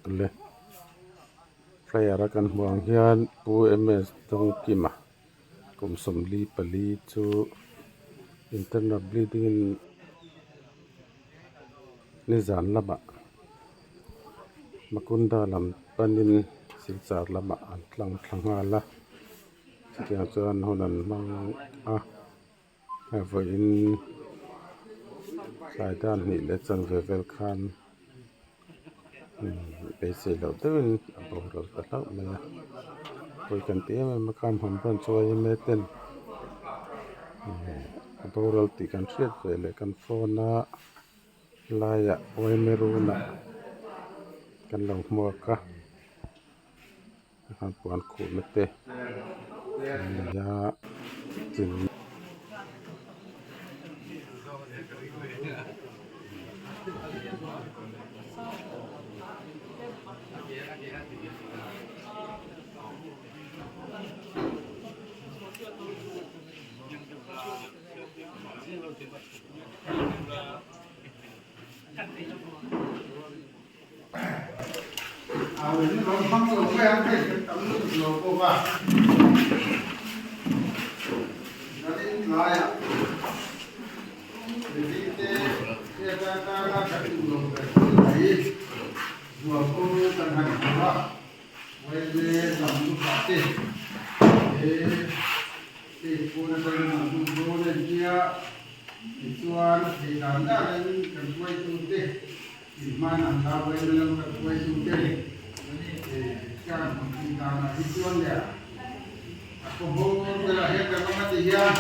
Le flyer a kan hmuh ang hian Pu MS Dawngkima kum 44 chu internal bleeding in nizan lamah Makunda lam panin Silchar lamah an tlang thla nghal a chutiang chuan hun an hmang a. Vawiin tlai dan hnih leh chanve vel khan beisei loh deuhin a boral ta hlauh mai a pawi kan ti em em a kham han ban chu a yma ten a boral tih kan hriat ve leh kan phone a laiah yma runah kan lo hmuak a. Puan khuhna te an nei a tin Inhman an hlau ve na lam kan hruaitute kan tih danah hi chuan leh a khaw bawr berah hian kan awm a ti hian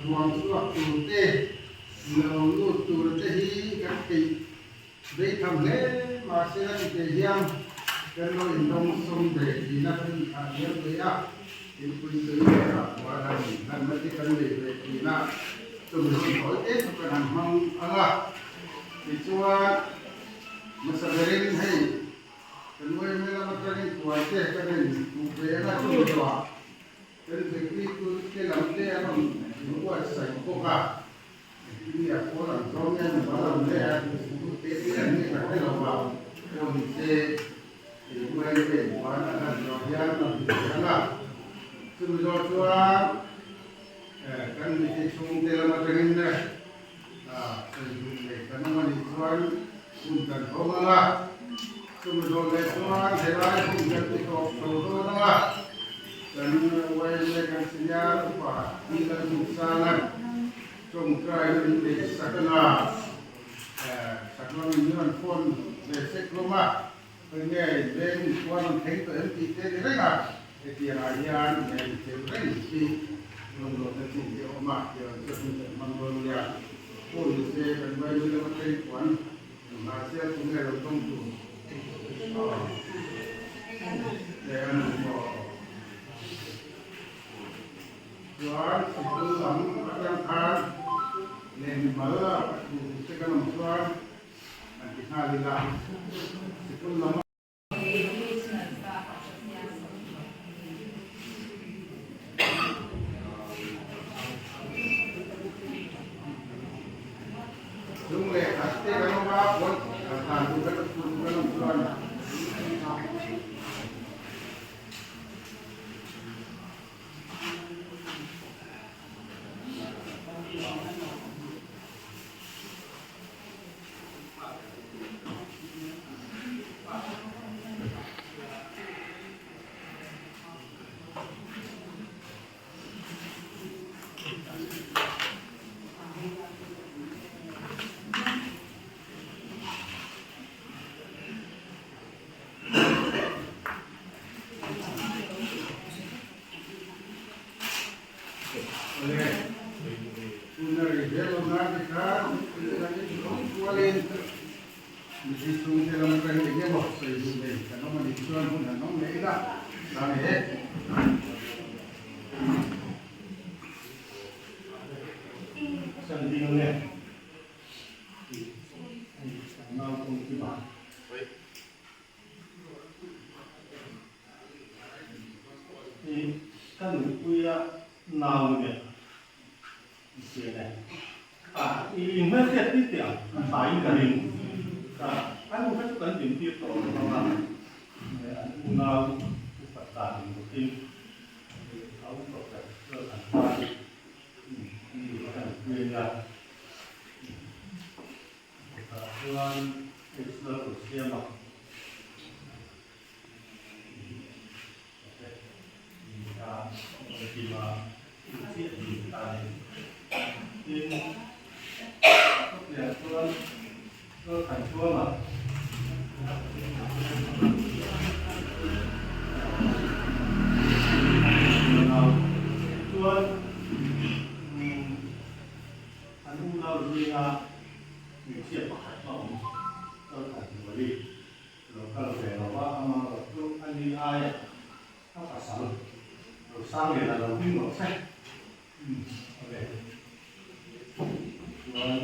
ruang chhuak tur te lo lut tur te hi kan peih vei tham hle mahse a ti thei hian kan lo indawng sawm ve tihna kan inthlah diam ve a, inpui tui leh a puan han hlanna te kan nei ve tihna chumi hun thawi te chu kan han hmang ang a. Tichuan, hmasa berin hei kan uaime lam atangin puan te kan in hmuh ve ang a, chumi zawhah kan zirtirtu te lam te an rawn inbuatsaih bawk a, engtin nge a pawl ang zawng nge an bal ang le a te te an ni ka hre lo va, pawh ni se uaime in puan an han zawh hian an hmu ve ang a, chumi zawh chuan kan mite chhungte lam atangin Sawi duh leh kan awm a nih chuan hun kan hawng ang a, chumi zawh leh chuan helai hun kan ti tawp tho dawn ang a, kan YMA kan senior upa Pi Lalhmuhsanga'n tawngtaina min neih sak ang a, sak lamin min rawn phone ve sek hlawm a, enge veng inpuan rawn thleng tawh em tih te ni reng a, hetiangah hian inthil reng hi rawn lawmna chin te a awm a, tiang chu hun kan hmang dawn nia. Pawh ni se kan vai nui lama train puan hna sia tu nge lo tawng tur leh a nu maw. Chuan sikul lam atang khan leh mimal a duh te kan awm chuan an ti nghal ila sikul lam Lung leh khat te kan awm a, puan dan tur kan tur kan awm chuan. Tuna ri zel awm nan te khan kualin mihring chhungte lam atangin eng emaw sawi duh nei kan awm a nih chuan hun han awm leh ila tlang e. I ka nunpuia nau ni ve i sian e. A i inhmelhriat tir teh ang a thlaiin ka ring ka. A nu kha chu kan dintir tawh lo vang a, an unau upat dan in bawkin a upa ber chuan an tan an nu kha an pui a nia. Chutah chuan H Lalrusiama An unau zinga hmeichhia pakhat a awm, Lalthanhnuali. Lo kal ve lo va, amah erawh chu a ni aia a pasal lo sang leh la lo hming rawh se. Umm a ve chuan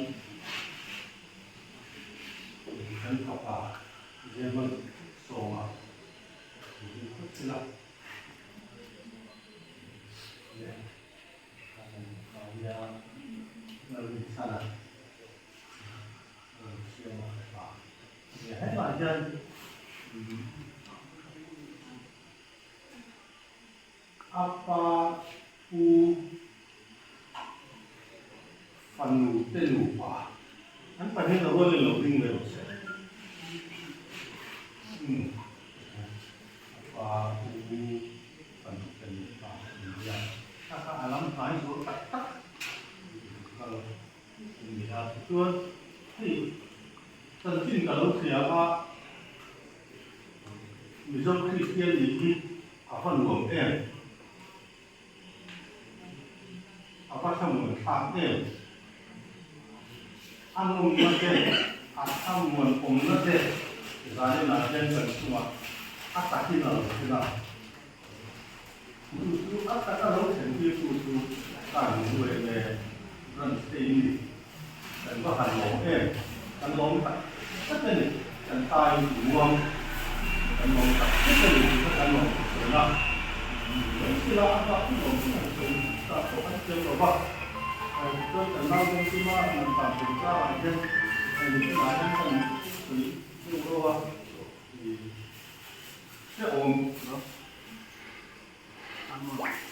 kan fapa Zemal sawma lo hming phawt sela le kan fapa Lalrinchhana lo siam a fapa. Hengah hian a pa pu fanu te nupa an pahnih a rualin lo ding ve rawh se. A pa pu fanu te nupa an nia. Kha kha a lam hnai zual tak tak kal an ni a. Tichuan hei Chanchin ka lo hria a, Mizo Kristian nih hi a va nuam em? A va thlamuan thlak em? A nawmna te, a thlamuan awmna te zaninah hian kan chungah a takin a lo thlen a. Chu chu a taka lo thlen tirtu chu kan UMA branch te in ni. Kan va han lawm em? Kan lawm tak tak a ni. Kan tai muang kan lawm tak tak a ni tih kha kan lawm thei thin a. Mai sila a bak chu lawm chu han sawi tak pawh an thiam lo va. Chuan kan nau Dawngkima nan tan chungchangah hian mitinah hian kan sawi deuh reuh a. Hrehawm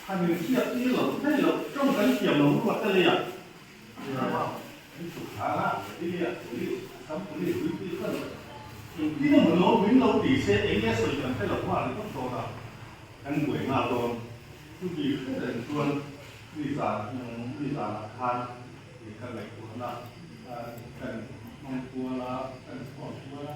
han inhriat tir lo thei lo tawng kan thiam lo ruat te lei ah an chhuk thla a, Delhi ah police, Assam police duty khan engtin emaw lo min lo ti se eng nge sawi kan hre lo nghal ringawt dawn a, kan buai nghal dawn. Chuti hre reng chuan mi zan mi zanah khan ka ngaihtuahna kan hmang kual a, kan chhuak kual a.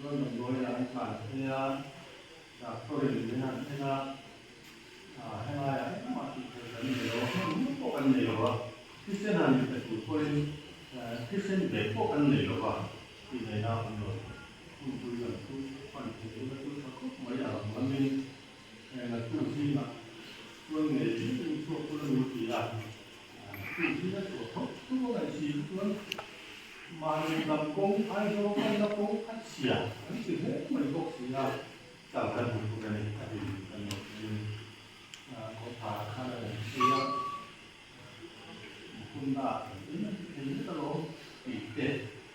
Chuan damdawiin an tlan phei a, doctor in min han en a, helaiah engmah tih theih kan nei lo a, hmun hmun pawh kan nei lo a, thisen han inpe tur pawhin thisen bag pawh kan nei lo va tih ngaihna a awm lo. Hunpui lam chu pan thei ula chu tha khawp mai a lam lamin natu zingah chuan ngei in chhuak ula nu ti a, natu zinga chhuah thawk thawk a ngaih si chuan Mahni lam kawng Aizawl panna kawng a chhia an ti hle mai bawk si a, kal kan hmu tur a ni a ti kan lo thin. Kawtha khan a rawn chhui a, Mukunda kan in a ti thei zet alawm tih te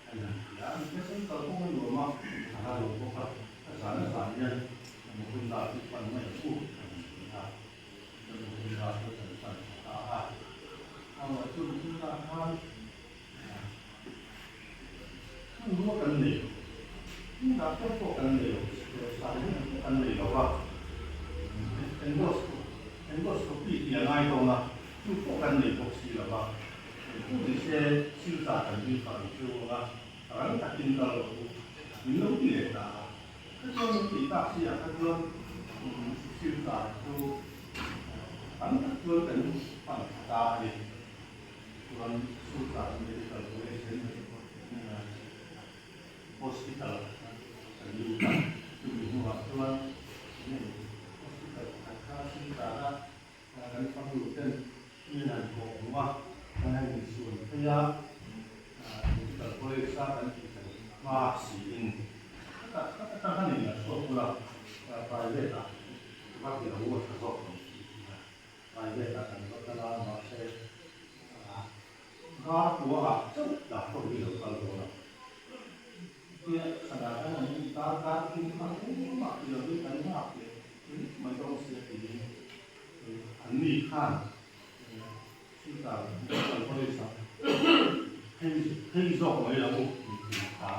an han ti a, an thisen kal kawng a nuam a, a hla lo bawk a, a zan a zan hian Mukunda chu pan mai ang u an han ti a, Mukunda chu kan pan ta a, amaherawhchu Mukunda khan Hmanrua kan nei lo. Hmun doctor pawh kan nei lo, surgeon pawh kan nei lo a. Endoscopy tih a ngai dawn a, chu pawh kan nei bawk si lo va. Engpawh ni se silchar kan dil pah ang chu ang a, rang takin kal rawh u, min lo ti leh ta a. Kha chuan min tih tak si ah kha chuan silchar chu tam tak chuan kan pan thla ta a ni. Chuan Silchar Medical College in Hospital kan lut a, chumi hnuah chuan heng hospital pakhat kha Silchar-a kan fang luh ten min han kawh hmuh a, kan han insuan phei a, Medical College-a kan tih kan hma siin khatah khat atang han inla chhuak bula private-ah va ti lo a tha zawk lo tih a private-ah kan va kal a, mahse Dar kua ah chauh doctor hi lo kal dawn a. Tia sanah khan an dar kar thim kha engmah ti lovin kan nghak leh ringawt mai dawn sia tiin an ni khan Silchar Medical College ah phei phei zawk mai lo u tih tih kha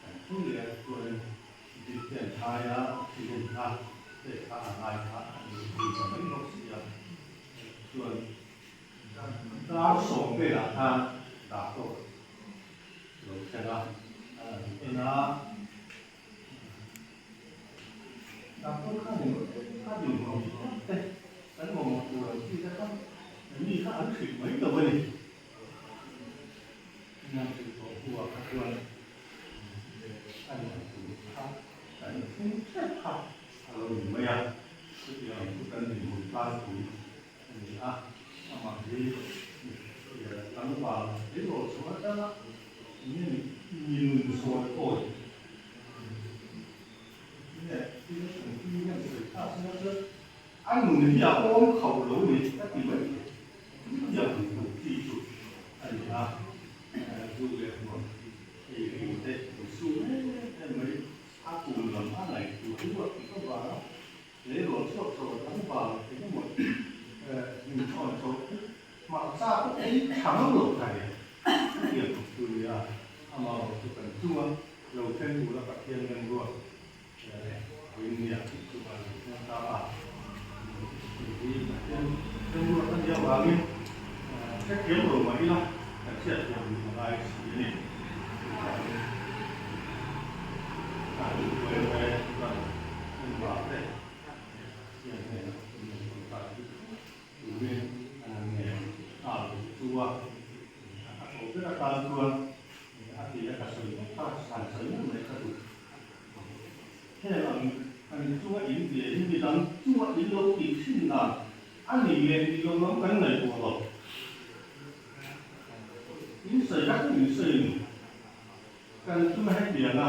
kan thleng leh a chuanin dip te an thai a oxygen kha pek kha a ngai kha a ni zui ta mai bawk sia chuan Dar sawm velah khan doctor lo thleng a, a rawn en a. Doctor khan a dinhmun dik tak te kan mamawh tur ang chi te kha mi kha an hrilh mai lo a ni. Inang hrilh tawh hnuah kha chuan a ni ang tur kha kan thleng hrep kha a lo ni mai a, chutiang chu kan dinhmun tlangpui a ni a, amah hi tlangval tleirawl chho atanga mi nun sawi awi nge thil engtin nge sawi thlak sela chuan a nun hi a awm khauh lo ni ka ti mai thei chutiang hun chi chu a ni a, zu leh hmuam ei tur te insum em em mai a kum lam a ngaihtuah luat avanga Leirual chhuak chho a tam vang eng emaw min thawn chho hmarcha pawh ei tha ngam lo thei chutiang khawp chu nia amah erawh chu kan chunga lo thleng tura Pathian remruat vawiin nia tih chu a lo thleng ta a. Hei hi Pathian remruat a nih avangin hrethiam lo mah ila kan hriatthiam duh a ngai si a ni. Chuvangin kan uaime chuan engvah te Pathian hnenah kan lo tawngtai hi turin an han ngen nghal duh chu a. A tawh ber atan chuan a ti a ka sawi vek kha han sawi ngam mai ka duh. Heng ang kan chunga in ve hi midang chunga in lo tih thin dan a ni leh ni lo lam kan ngaihtuah lo. In sawi kha chu in sawi a ni. Kan chunga hetianga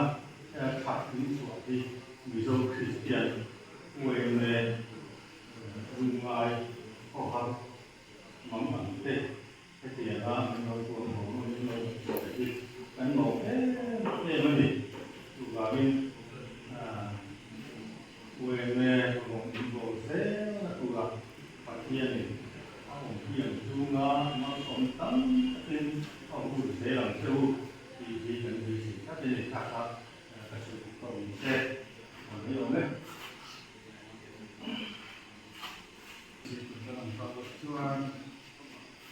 that in chhuah hi Mizo Kristian uaime lungngai khawhar mang ang te hetianga min lo tuam ho maw min lo chhuah hi kan lawm em em a ni. Chuvangin uaime rawng in bawl zel a tura Pathianin a awmpiang chunga malsawm tam takin a hur zel ang che u tih hi kan beisei tlat a ni. Kha kha ka sawi duh tawh ni se a mai awm e. Zirtirna lam pah bawk chuan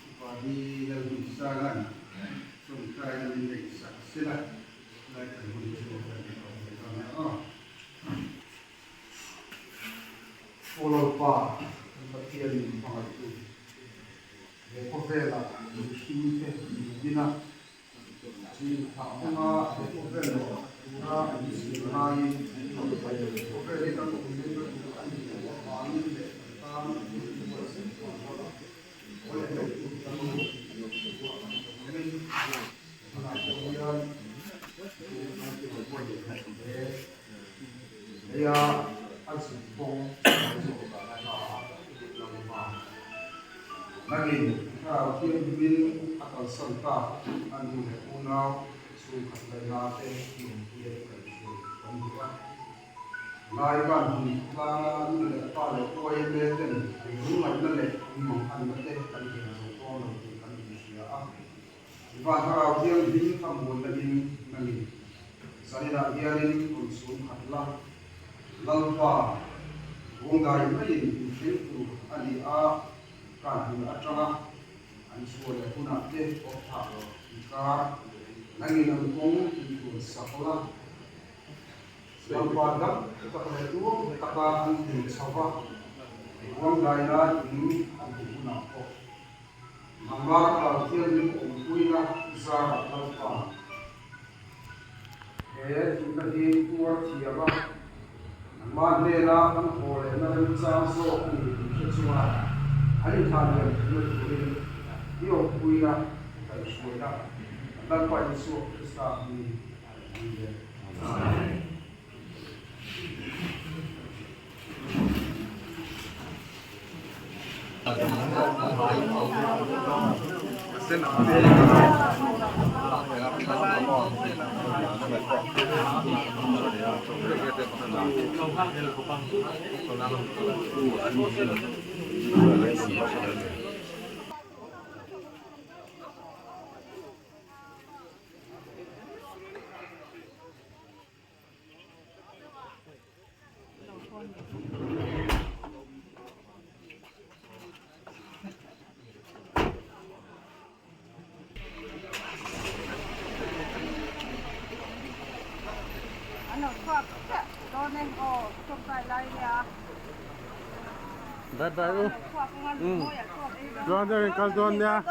Upa hi Lalhmunsana'n tawngtaina min neih sak sela lai kan hun chu kan ti tawh mai dawn a aw. Aw Lalpa, kan Pathian min hmangaihtu, he khawvelah mihringte min din a, chin thah kawnga he khawvel leh tura min siam laiin, khawvel hi kan awmna tur a nih loh avangin leh kan tan hun buatsaih chuan rawla awle mai tur kan ni tih ruah kan awmin tunah pawh hian he Heia a zin kawng a lo zawh ta a lo va. Nangin Thlarau Thianghlimin a kalsan tak a nu leh unau chhungkhat laina te nunpui a kan hriat kan duh a. Lai van hmun tlanga nu leh pa leh uaime ten an lungngaihna leh an manghanna te kan hel zo dawn lo tih kan inhria a. Van Thlarau Thianghlim ka muanna in nangin zaninah hianin rawn chhung khat la, Lalpa vawngdai maiin in thleng tur a ni a, kan hmun atanga an chhuah leh hunah te pawh thah inkar nangin an kawng in tluan sak la, Lalpa dam tak leh tluang taka an hlim chho va, vawngdai nan in an hmu hunah pawh. Nangmah Thlarau Thianghlim awmpuina zarah Lalpa he. tuar thiam a, nangmah hnena an haw lehna remchang zawk a ni tih hre chunga an inthahliam theihna turin i awmpuina i kaihhruaina kan Lalpa Isua Krista hmingin kan dil e. Amen. Bye bye u. Chuan deuh in kal dawn nia.